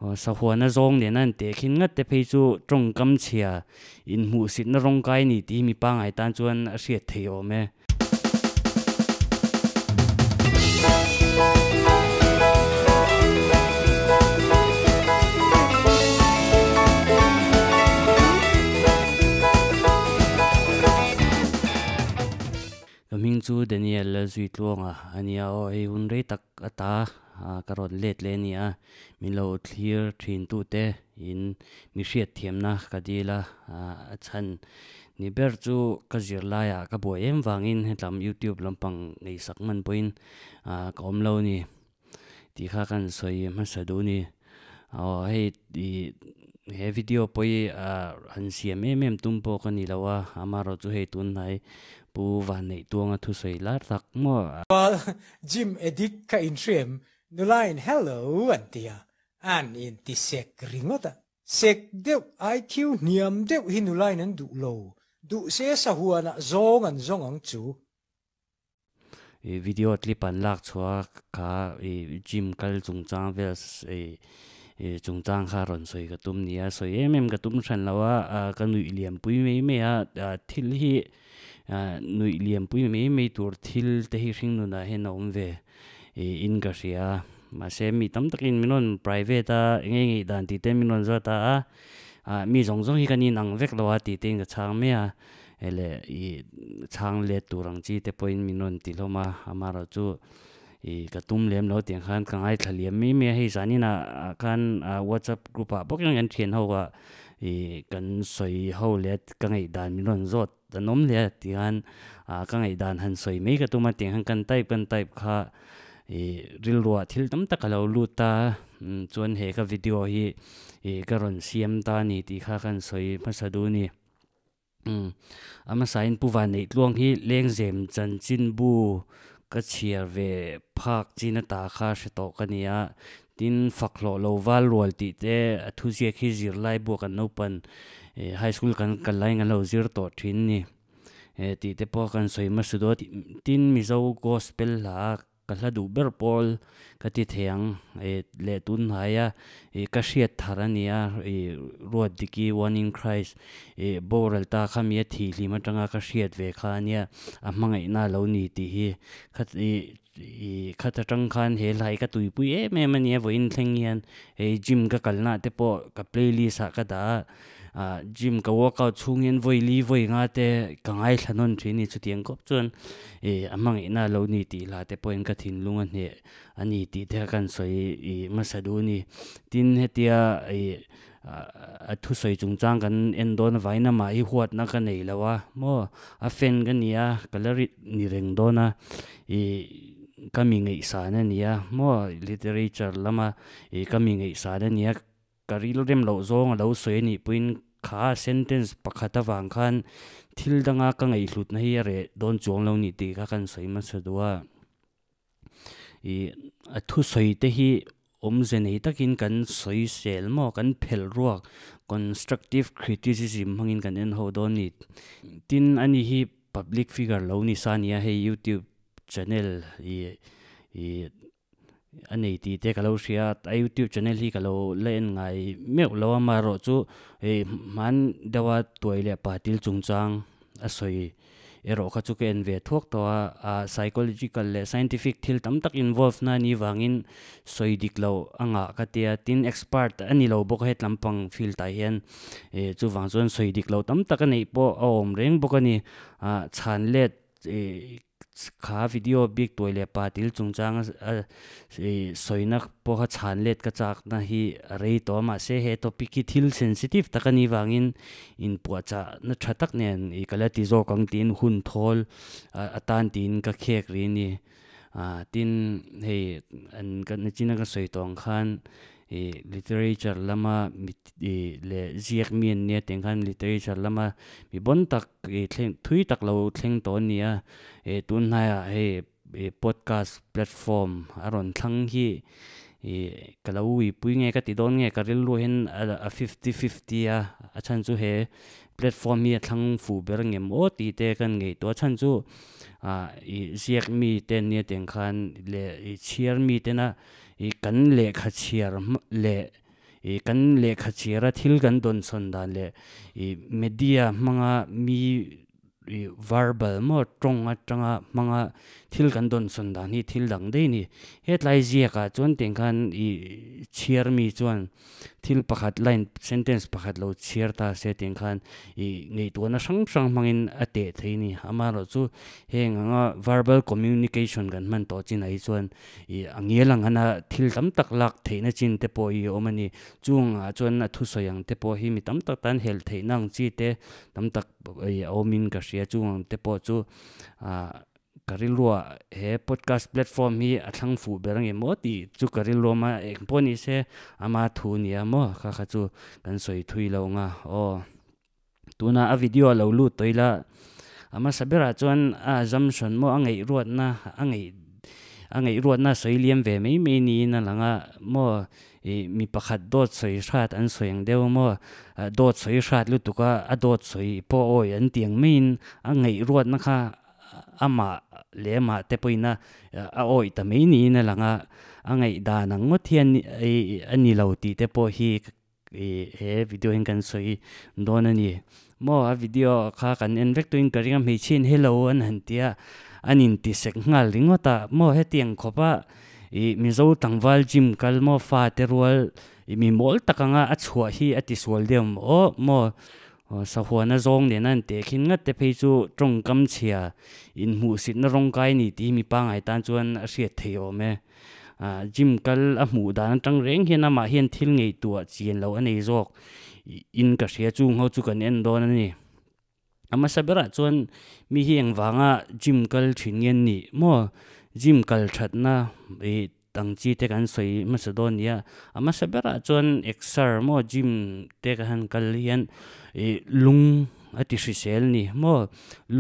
Sahuana zawng nena an tehkhin ngat te phei chu tawngkam chhia inhmuhsitna rawngkai ni tih hi mi pangngai tan chuan a hriat thei awm e. Ka hming chu Daniel Lalzuitluanga a nia aw, hei hun rei tak ata ka rawn let leh a ni a, min lo thlir thin tute in mi hriat thiamna ka dil a, a chhan ni ber chu ka zir laiah ka buai em vangin hetlam youtube lampang ngaihsak hman pawhin ka awm lo a ni tih kha kan sawi hmasa duh a ni. Aw hei ih he video pawh hi han siam em em tum pawh ka ni lo a, amaherawhchu hei tunhnai Pu Vanneihtuanga thusawi lar tak maw? Well, gym addict ka inhrem, nulain hello an ti a, an inti sek ringawt a. Sek deuh, IQ hniam deuh hi nulain an duh lo, duh se sahuanah zawng an zawng ang chu. I video clip an lak chhuah kha i gym kal chungchang vel i chungchang kha rawn sawi ka tum nia, sawi em em ka tum hran lo a, ka nuih liam pui mai mai a, thil hi nuih liam pui mai mai tur thil te hi hring nunah hian a awm ve in ka hria a, mahse mi tam takin min rawn private a eng nge ngeih dan tih te min rawn zawt a, mi zawng zawng hi kan inang vek lo a tih te in ka chhang mai a. Hei le i chhang let tur ang chi te pawhin min rawn ti hlawm a, amaherawhchu i ka tum lem lo tiang khan ka ngaithla liam mai mai a, hei zanin ah khan whatsapp group ah bawk hian kan thian ho ah i kan sawi ho leh ka ngaihdan min rawn zawt an awm hle a ti khan ka ngaihdan han sawi mai ka tum a tiang khan kan type kan type kha i rilruah thil tam tak a lo lut a, chuan he ka video hi i ka rawn siam ta a ni tih kha kan sawi hmasa duh a ni. A hmasain Pu Vanneih Tluang hi Lengzem chanchinbu ka chhiar ve phak chin ata kha hre tawh ka ni a, tin fak hlawh lo val rual tih te a thuziak hi zirlai buah kan naupan high school kan kal laiin kan lo zir tawh thin ni tih te pawh kan sawi hmasa dawn a, tin Mizo gospel hla Ka hla duh ber pawl ka ti thei ang eh leh tun hnaia ih ka hriat thar a nia ih ruat diki one in Christ ih boral ta kha mi a thih hlim atanga ka hriat ve kha a nia a hmangaihna a lo ni tih hi kha ih ih khat atang khan he hlai ka tuipui em em a nia vawiin thleng hian hei gym ka kalna te pawh ka playlist ah ka dah a. Ah gym ka workout chhung hian vawi li vawi nga te ka ngaithla nawn thin a ni chutiang khawp chuan ih a hmangaihna a lo ni tih hla te pawhin ka thinlung a hneh a ni tih te kha kan sawi ih hmasa duh a ni. Tin hetia ih a thusawi chungchang kan en dawn avangin amah hi huatna ka nei lo a maw a fan ka ni a ka la ri ni reng dawn a ih ka mi ngaihsan a ni a maw literature lama ih ka mi ngaihsan a ni a. Ka rilrem loh zawng a lo sawi a nih pawhin kha sentence pakhat avang khan thil danga ka ngaihhlutna hi a reh dawn chuang lo nih tih kha kan sawi hmasa duh a. Ih a thusawi te hi awmze nei takin kan sawi sel maw kan phelh ruak constructive criticism hmangin kan en ho dawn ni. Tin ani hi public figure lo ni sa nia hei youtube channel ih ih A nei tih te ka lo hria a youtube channel hi ka lo la en ngai meuh lo a amaherawh chu hei hman deuha tuai leh patil chungchang a sawi erawh kha chu ka en ve thuak tawh a ah psychological leh scientific thil tam tak involve na anih vangin sawi dik loh a ngah ka tia tin expert a ni lo bawk a hetlam pang field ah hian ih chuvang chuan sawi dik loh tam tak a neih pawh a awm reng bawk a ni ah chhan let ih. Kha video bik tuai leh patil chungchang a sawina pawha chhan let ka chakna hi a rei tawh a, mahse he topic hi thil sensitive tak a nih vangin inpuahchahna tha tak nen i ka la ti zawk ang tiin hun thawl atan tiin ka khek rih a ni. Tin hei an ka nachina ka sawi tawh ang khan Ih literature lama mi ih leh ziak mi an nia tih ang khan literature lama mi bon tak ih thleng thui tak lo thleng tawh a ni a, ih tun hnaiah hei ih podcast platform a rawn thlang hi ih ka lo uipui nge ka ti dawn nge ka rilru hian a fifty fifty a, a chhan chu he platform hi a thlang fuh ber ngem aw tih te kan ngaihtuah a chhan chu ah ih ziak mi te an nia tih ang khan leh ih chhiar mi tena Ih kan lehkha chhiar leh I kan lehkha chhiara thil kan dawnsawn dan leh i media hmanga mi i verbal maw tawng atanga hmanga thil kan dawnsawn dan hi thil dang daih a ni. Hetlai ziakah chuan tiang khan i chhiar mi chuan thil pakhat line sentence pakhat lo chhiar ta se tiang khan i ngaihtuahna hrang hrang hmangin a teh thei a ni. Amaherawhchu heng anga verbal communication kan hman tawh chinah hi chuan ih a ngial ang hana thil tam tak lak theihna chin te pawh hi a awm a ni. Chungah chuan a thusawi ang te pawh hi mi tam tak tan helh theihna ang chi te tam tak ih a awmin ka hria. Chung ang te pawh chu ah ka rilruah he podcast platform hi a thlang fuh ber ang em aw tih chu ka rilru awm a, eng pawh ni se ama thu nia maw kha kha chu kan sawi thui lo ang a aw. Tuna a video a lo lut tawh ila a hmasa berah chuan a assumption maw a ngaihruatna a ngaih a ngaihruatna a sawi liam ve mai mai niin a lang a maw ih mi pakhat dawt sawi hrat an sawi ang deuh maw dawt sawi hrat lutuk a a dawt sawi pawh awi an ti ang maiin a ngaihruatna kha amah leh amah te pawhin a a awih ta mai niin a lang a a ngaihdan ang ngawt hian ih a ni lo tih te pawh hi Ih he video hian kan sawi dawn a ni. Maw a video kha kan en vek tuin ka ring a hmeichhiain hello an han ti a, an inti sek nghal ringawt a. Maw hetiang khawp a ih Mizo tlangval gym kal maw fate rual ih mi mawl tak anga a chhuah hi a ti sual deuh maw aw maw sahuana zawng nena an tehkhin ngat te phei chu tawngkam chhia inhmuhsitna rawngkai a ni tih hi mi pangngai tan chuan a hriat theih awm e. Gym kal a hmuh dan atang reng hian amah hian thil ngaihtuah chian loh a nei zawk in ka hria chung ho chu kan en dawn a ni. A hmasa berah chuan mi hi engvanga gym kal thin nge an nih maw? Gym kal thatna ih ang chi te kan sawi hmasa dawn nia. A hmasa berah chuan exer maw gym te ka han kal hian ih lung a ti hrisel a ni maw?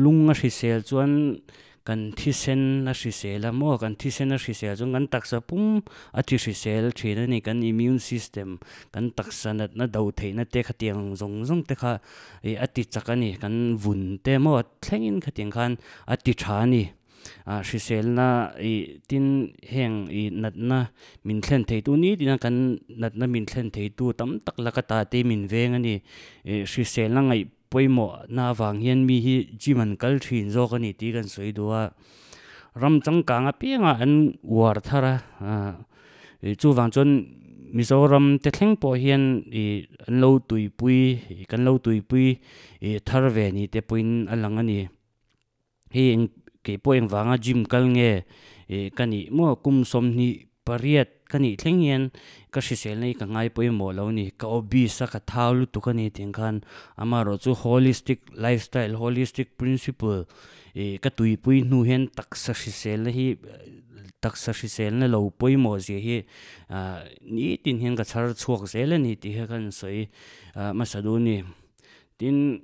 Lung a hrisel chuan Kan thisen a hrisel a maw? Kan thisen a hrisel chuan kan taksa pum a thi hrisel thin a ni. Kan immune system, kan taksa natna do theihna te khatiang zawng zawng te kha ih a ti chak a ni. Kan vun te maw thlengin khatiang khan a ti tha a ni. Ah hriselna ih tin heng ih natna min thlen theitu ni tina kan natna min thlen theitu tam tak laka ta te min veng a ni. Ih hriselna ngaih Pawimawhna avang hian mi hi gym an kal thin zawk a ni tih kan sawi duh a, ram changkang apiangah an uar thar a, chuvang chuan Mizoram te thleng pawh hian ih an lo tuipui kan lo tuipui ih thar ve ni te pawhin a lang a ni. Hei eng kei pawh engvanga gym kal nge ih ka nih maw kum 28 ka nih thleng hian ka hriselna hi ka ngai pawimawh lo a ni ka obese a ka thau lutuk a ni tih khan amaherawh chu holistic lifestyle holistic principle ih ka tuipui hnu hian taksa hriselna hi taksa hriselna lo pawimawh zia hi ah nitin hian ka chhar chhuak zel a ni tih hi ka han sawi hmasa duh a ni tin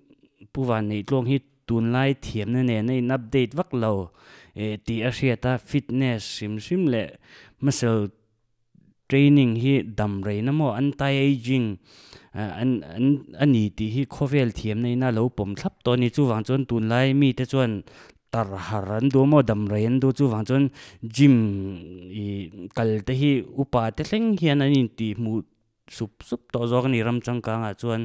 Pu Vanneihtlawng hi Tunlai thiamna nen a in update vak lo tih a hriat a, fitness hrim hrim leh muscle training hi dam reina maw anti-aging an an a ni tih hi khawvel thiamna in a lo pawm thlap tawh a ni. Chuvang chuan tunlai mite chuan tar har an duh a maw dam rei an duh chuvang chuan gym ih kal te hi upa te thleng hian an intihhmuh sup sup tawh zawk a ni ram changkangah chuan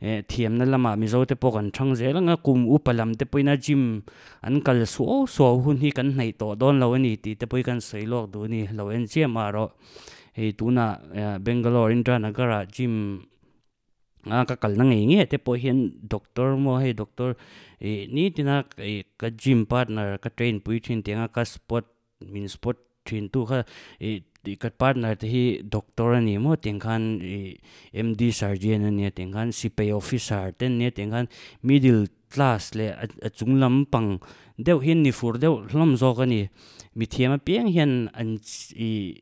eh thiamna lamah Mizo te pawh kan thang zel ang a kum upa lam te pawhin a gym an kal suau suau hun hi kan hnaih tawh dawn lo a ni tih te pawh hi kan sawi lawk duh a ni lo en chiah mah rawh hei tunah eh Bangalore Indranagar ah gym a ka kalna ngei ngei te pawh hian doctor maw hei doctor ih nitina ih ka gym partner ka train pui thin tiang a ka spot Min spot thin tu kha ih ka partner te hi doctor a ni maw tiang khan ih MD surgeon a nia tiang khan sipai officer te an nia tiang khan middle class leh a chung lam pang deuh hian ni fur deuh hlawm zawk a ni. Mithiam apiang hian an ih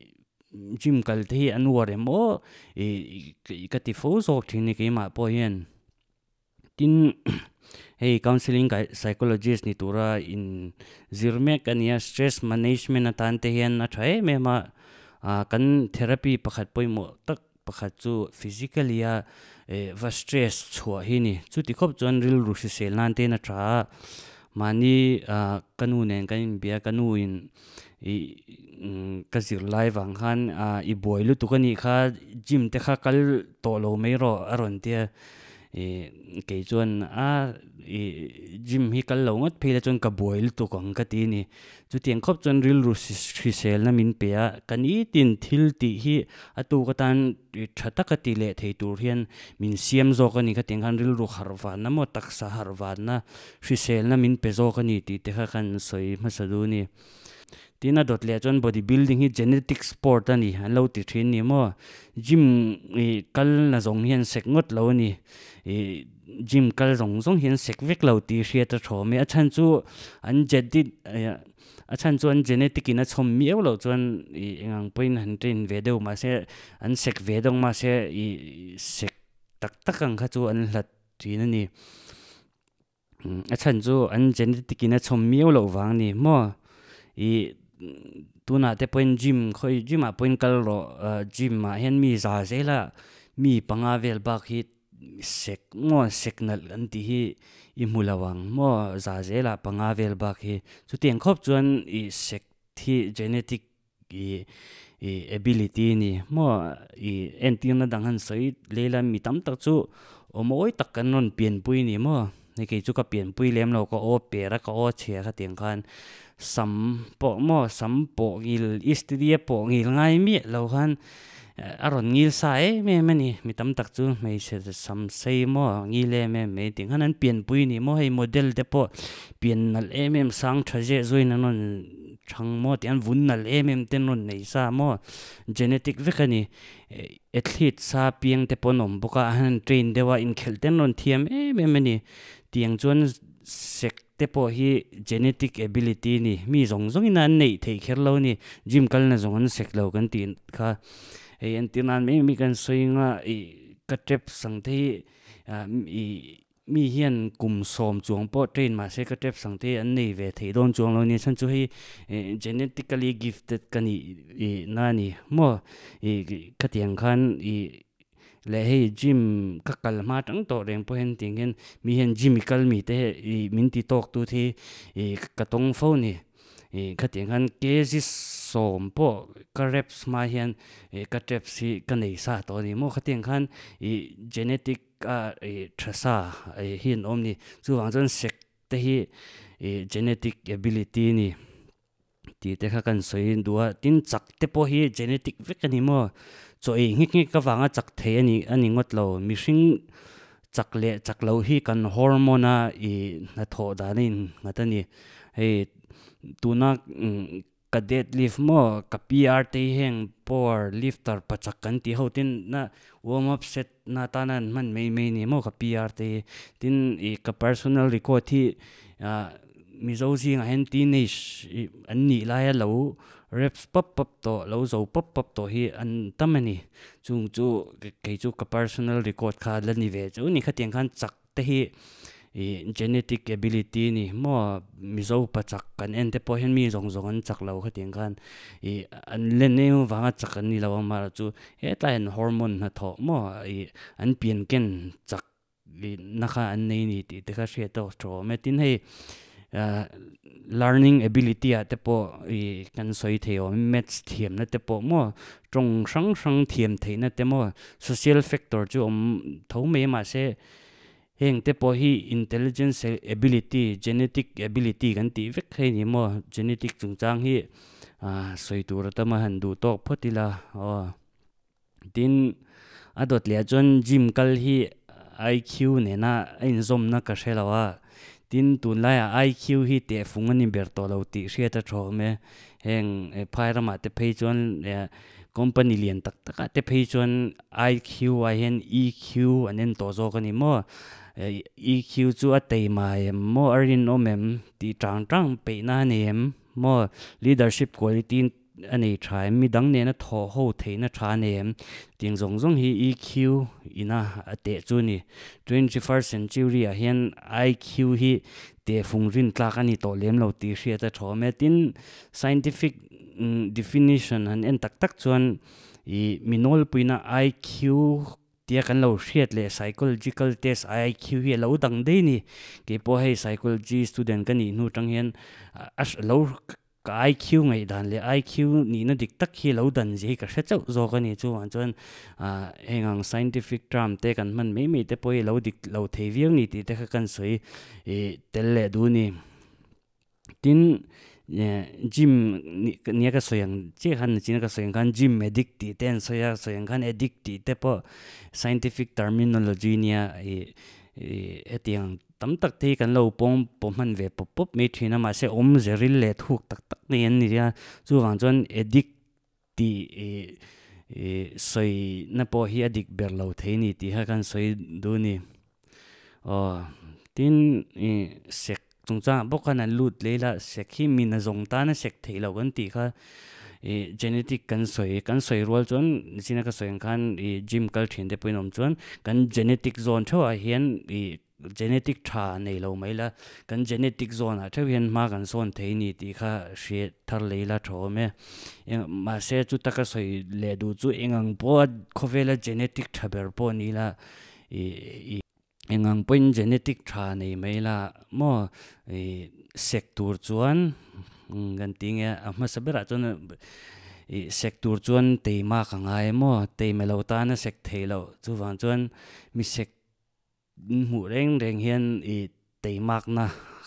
gym kal te hi an uar em aw ih ka ti fo zawk thin a ni keimah pawh hian. Tin, hei counselling psychologist ni tura in zir mek a nia, stress management atan te hian a tha em em a, kan therapy pakhat pawimawh tak pakhat chu physically a va stress chhuah hi a ni. Chuti khawp chuan rilru hrisel nan te hian a tha a, mahni ka nu nen kan inbia, ka nu in. I ka zir lai vang khan i buai lutuk a nih kha gym te kha kal tawh lo mai rawh a rawn tia i kei chuan a i gym hi kal lo ngawt phei la chuan ka buai lutuk ang ka ti a ni. Chutiang khawp chuan rilru hriselna min pe a, ka nitin thil tih hi a tuk atan tha taka ti leh thei tur hian min siam zawk a ni. Khatiang khan rilru harh vanna maw taksa harh vanna hriselna min pe zawk a ni tih te kha kan sawi hmasa duh a ni. Tin a dawt leh chuan body building hi genetic sport a ni an lo ti thin ni maw? Gym ih kal na zawng hian sek ngawt lo a ni. Ih gym kal zawng zawng hian sek vek lo tih hriat a thawm e. A chhan chu an genetic a chhan chu an genetic in a chhawm miau loh chuan ih engang pawhin han train ve deuh mahse an sek ve deuh mahse ih sek tak tak ang kha chu an hlat thin a ni. A chhan chu an genetic in a chhawm miau loh vang a ni maw? Ih tunah te pawhin gym khawi gym ah pawhin kal rawh gym ah hian mi za zel a mi panga vel bak hi sek maw sek nalh an tih hi i hmu lo ang maw za zel ah panga vel bak hi chutiang khawp chuan ih sek hi genetic I i ability ni maw i entirna dang han sawi leh ila mi tam tak chu aw mawi tak kan rawn pianpui ni maw hei kei chu ka pianpui lem lo ka aw per a ka aw chhia kha tiang khan sam pawh maw sam pawh ngil istiri a pawh ngil ngai miah lo khan a rawn ngil sa em em a ni mi tam tak chu hmeichhe sam sei maw ngil em em mai tiang khan an pianpui ni maw hei model te pawh pian nalh em em sang tha zeh zuiin an rawn Thang maw tih an vun nalh em em te rawn nei sa maw genetic vek a ni. Athlete sa piang te pawh an awm bawk a, an han train deuh a, inkhelh te an rawn thiam em em a ni. Tiang chuan sek te pawh hi genetic ability a ni. Mi zawng zawngin an neih theih kher lo a ni. Gym kalna zawng an sek lo kan tih kha. Hei entir nan mai mai kan sawi anga ih ka taps ang te hi ih Mi hian kum sawm chuang pawh train mahse ka tep sang te an nei ve thei dawn chuang lo nia chhan chu hei genetically gifted ka nih ih na a ni maw ih khatiang khan ih leh hei gym ka kal hma tang tawh reng pawh hian tiang hian mi hian gym i kal mi te ih min ti tawk tu te hi ih ka tawng fo a ni. Ih khatiang khan kg sawm pawh ka reps hma hian ih ka taps hi ka nei sa tawh a ni maw khatiang khan ih genetic a ih tha sa ih hi an awm a ni chuvang chuan sek te hi ih genetic ability a ni tih te kha kan sawi duh a tin chak te pawh hi genetic vek a ni maw chaw ei nghek nghek avanga chak thei a ni a ni ngawt lo mihring chak leh chak loh hi kan hormone a ih hnathawh dan a innghat a ni hei tuna ka deadlift maw ka PR te hi heng power lifter pachak kan tih ho tin na warm up set na atana an hman mai mai a ni maw ka PR te hi tin ih ka personal record hi ah Mizo zingah hian teenage ih an nih laia lo reps pap pap tawh lo zo pap pap tawh hi an tam a ni chung chu kei chu ka personal record kha la ni ve chu ni khatiang khan chak te hi ih genetic ability a ni maw Mizo pa chak kan en te pawh hian mi zawng zawng an chak lo khatiang khan ih an len em avanga chak an ni lo a amaherawhchu hetlai an hormone hnathawh maw ih an pian ken chak na kha an nei ni tih te kha hriat a tha awm e tin hei ah learning ability ah te pawh ih kan sawi thei awm e maths thiamna te pawh maw tawng hrang hrang thiam theihna te maw social factor chu awm tho mai a mahse heng te pawh hi intelligence ability genetic ability kan tih vek hi a ni maw genetic chungchang hi ah sawi tur atama han duh tawk phawt ila aw. Tin, a dawt leh ah chuan gym kal hi IQ nena a inzawmna ka hre lo a, tin tunlaiah IQ hi tehfung a ni ber tawh lo tih hriat a thawm e. Heng phai ramah te phei chuan company lian tak takah te phei chuan IQ ah hian EQ an en tawh zawk a ni maw? EQ chu a teima em maw a rinawm em tih tang tang peihna a nei em maw? Leadership quality a nei tha em, midang nena thaw ho theihna tha a nei em tiang zawng zawng hi EQ ina a teh chu a ni. 21st century ah hian IQ hi tehfung rin tlak a ni tawh lem lo tih hriat a tha awm e. Tin, scientific definition han en tak tak chuan ih mi nawlpuina IQ Tia kan lo hriat leh psychological test IQ hi a lo dang daih a ni. Keipawh hei psychology student ka nih hnu tang hian a lo Ka IQ ngaihdan leh IQ nihna dik tak hi lo dan zia hi ka hre chauh zawk a ni. Chuvang chuan heng ang scientific term te kan hman mai mai te pawh hi lo dik lo thei viau ni tih te kha kan sawi tel leh duh a ni. Tin, gym nia ka sawi ang chiah khan nachina ka sawi ang khan gym addict tih te an sawi a, sawi ang khan addict tih te pawh scientific terminology nia ih hetiang Tam tak te hi kan lo pawng pawh hman ve pawp pawp mai thin a, mahse awmze ril leh thuk tak tak nei an ni a, chuvang chuan addict tih ih ih sawina pawh hi a dik ber lo thei a ni tih kha kan sawi duh a ni. Aw tin ih sek chungchangah bawk khan an lut leh ila, sek hi mi nazawng tana sek theih loh kan tih kha ih genetic kan sawi kan sawi rual chuan nichina ka sawi ang khan ih gym kal thin te pawhin awm chuan kan genetic zawn theuhah hian ih Genetic tha nei lo mai la, kan genetic zawn ah theuh hian hma kan sawn thei ni tih kha hriat thar lei la tha awm e. Mahse chu taka sawi leh duh chu eng ang pawh a khawvela genetic tha ber pawh ni la ih eng ang pawhin genetic tha nei mai la maw ih sek tur chuan kan ti nge a hmasa berah chuan ih sek tur chuan teima ka ngai maw teima lo tana sek theih loh chuvang chuan mi sek Hmuh reng reng hian i teimakna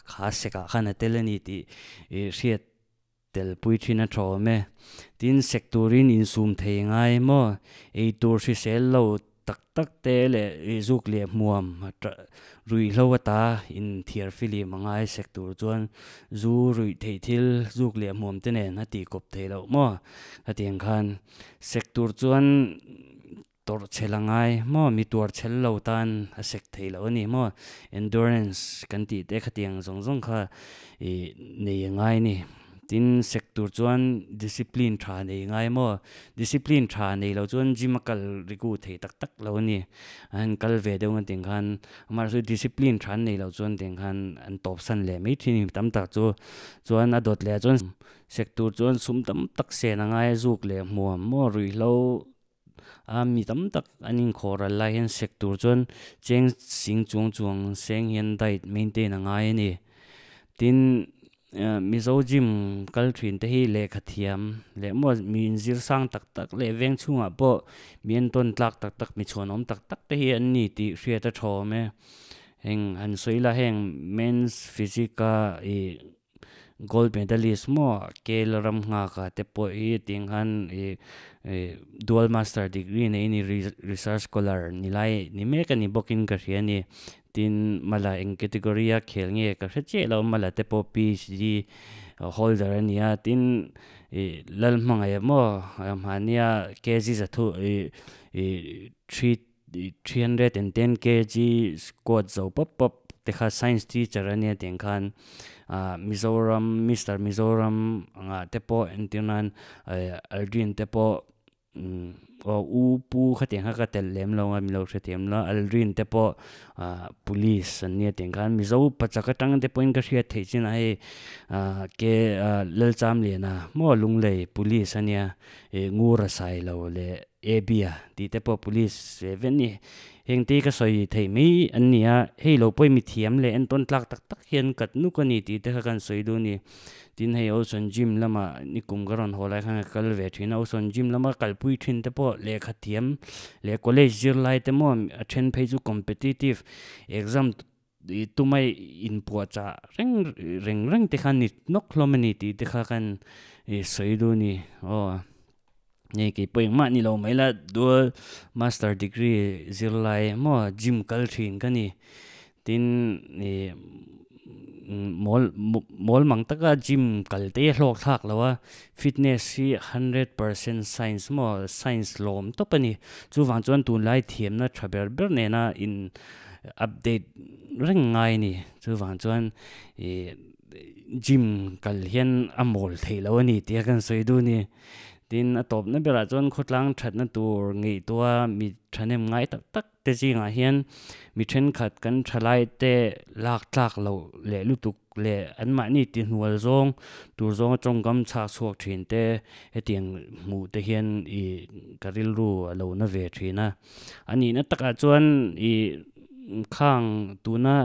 kha sekah khan a tel a ni tih i hriat tel pui thin a tha awm e. Tin, sek turin insum thei ngai maw? Ei tur hrisel lo tak tak te leh i zuk leh hmuam ruihhlo ata inthiar filim a ngai sek tur chuan zu ruih theih thil zuk leh hmuam te nen a tih kawp theih loh maw? Khatiang khan sek tur chuan Tawrh chhel a ngai maw? Mi tuar chhel lo tan a sek thei loh a ni maw? Endurance kan tih te khatiang zawng zawng kha ih nei a ngai a ni. Tin, sek tur chuan discipline tha nei a ngai maw? Discipline tha nei lo chuan gym a kal riku thei tak tak lo a ni. An han kal ve deuh ang tih khan amaherawhchu discipline tha an nei loh chuan tiang khan an tawp san leh mai thin a ni tam tak chu. Chuan a dawt leh ah chuan sek tur chuan sum tam tak sen a ngai a zuk leh hmuam maw ruihhlo A mi tam tak an inkhawh ral lai hian sek tur chuan cheng sing chuang chuang seng hian diet maintain a ngai a ni. Tin, Mizo gym kal thin te hi lehkha thiam leh maw mi inzir sang tak tak leh veng chhungah pawh mi entawn tlak tak tak mi chhuanawm tak tak te hi an ni tih hriat a tha awm e. Heng han sawi ila heng men's physique a ih Gold medalist maw Kale ram nghaka te pawh hi tiang khan ih ih dual master degree nei ni research scholar ni lai ni mek a ni bawkin ka hria a ni. Tin mala eng category a khel nge ka hre chiah lo mala te pawh PhD holder a ni a tin ih lal hmangaih maw mahnia kg zathu ih ih three 310 kg squat zo pawp pawp te kha science teacher a nia tiang khan ah Mizoram Mister Mizoram angah te pawh entir nan Aldrin te pawh aw u pu khatiang kha ka telh lem lo a milo hrethiam lo Aldrin te pawh ah police an nia tiang khan Mizo pachak atang te pawhin ka hriat theih chin a hei ah ke ah Lalchamliana maw Lunglei police a nia ih ngur a sai lo leh Abia tih te pawh police ve ve ni. Heng te hi ka sawi theih mai an ni a, hei lo pawhin mi thiam leh entawn tlak tak tak hian kat nuk a ni tih te kha kan sawi duh a ni. Tin hei Ocean Gym lamah nikum ka rawn haw lai khan ka kal ve thin a, Ocean Gym lama kalpui thin te pawh lehkha thiam leh college zirlai te maw a then phei chu competitive exam tumai inpuahchah reng reng reng te khan ni nawk hlawm a ni tih te kha kan sawi duh a ni. Aw hei kei pawh engmah ni lo mai la dual master degree zirlai maw gym kal thin ka ni. Tin ih mawl mawl mang taka gym kal te hlawk thlak lo a fitness hi 100% science maw science lawm tawp a ni. Chuvang chuan tunlai thiamna tha ber ber nena in update reng ngai a ni chuvang chuan ih gym kal hian a mawl theih loh a ni tih a kan sawi duh a ni tin a tawpna berah chuan khawtlang thatna tur ngaihtuah mi thahnem ngai tak tak te zingah hian mi thenkhat kan thalai te lak tlak loh leh lutuk leh anmahni tihnual zawng tur zawnga tawngkam chhak chhuak thin te hetiang hmuh te hian ih ka rilru a lo na ve thin a. A nihna takah chuan ih khang tuna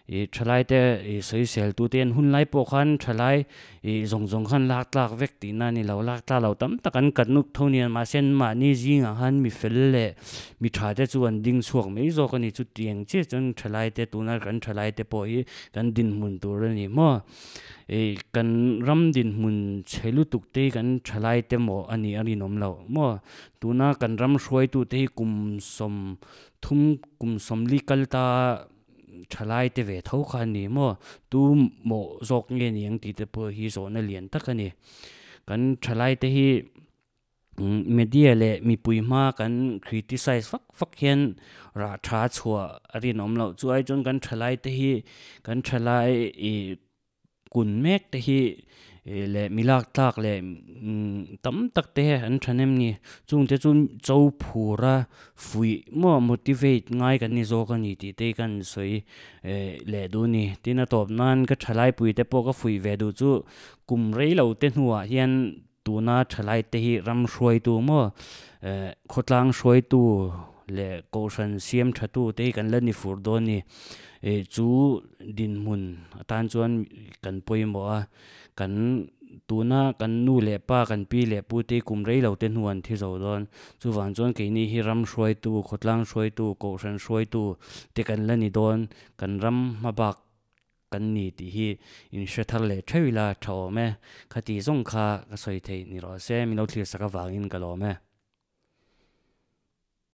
I thalai te i sawisel tu te an hun lai pawh khan thalai i zawng zawng khan lak tlak vek tihna a ni lo, lak tlak lo tam tak an kat nuk tho nia mahse an mahni zingah khan mi fel leh mi tha te chu an ding chhuak mai zawk a ni. Chutiang chiah chuan thalai te tuna kan thalai te pawh hi kan dinhmun tur a ni maw? I kan ram dinhmun chhe lutuk te hi kan thalai te maw a nih a rinawm loh maw? Tuna kan ram hruaitute hi kum sawm thum kum sawmli kal ta thalai te ve tho kha a ni maw? Tu mawh zawk nge ni ang tih te pawh hi zawhna lian tak a ni. Kan thalai te hi media leh mipui hma kan criticize fak fak hian rah tha chhuah a rinawm loh. Chu ai chuan kan thalai te hi kan thalai ih kun mek te hi leh mi lak tlak leh tam tak te an thahnem ni. Chung te chu cho phura fuih maw motivate ngai kan ni zawk a ni tih te hi kan sawi leh duh a ni. Tin a tawp nan ka thalaipui te pawh ka fuih ve duh chu kum rei lo te hnuah hian tuna thalai te hi ram hruaitu maw khawtlang hruaitu leh kohhran siam tha tu te hi kan la ni fur dawn a ni. Chu dinhmun atan chuan kan pawimawh a, kan tuna kan nu leh pa kan pi leh pu te hi kum rei lo te hnu an thi zo dawn. Chuvang chuan keini hi ram hruaitu, khawtlang hruaitu, kohhran hruaitu te kan la ni dawn, kan ram hma bak Kan ni tih hi in hre thar leh theuh ila tha awm e. Khati zawng kha ka sawi theih ni rawh se, min lo thlir sak avangin ka lawm e.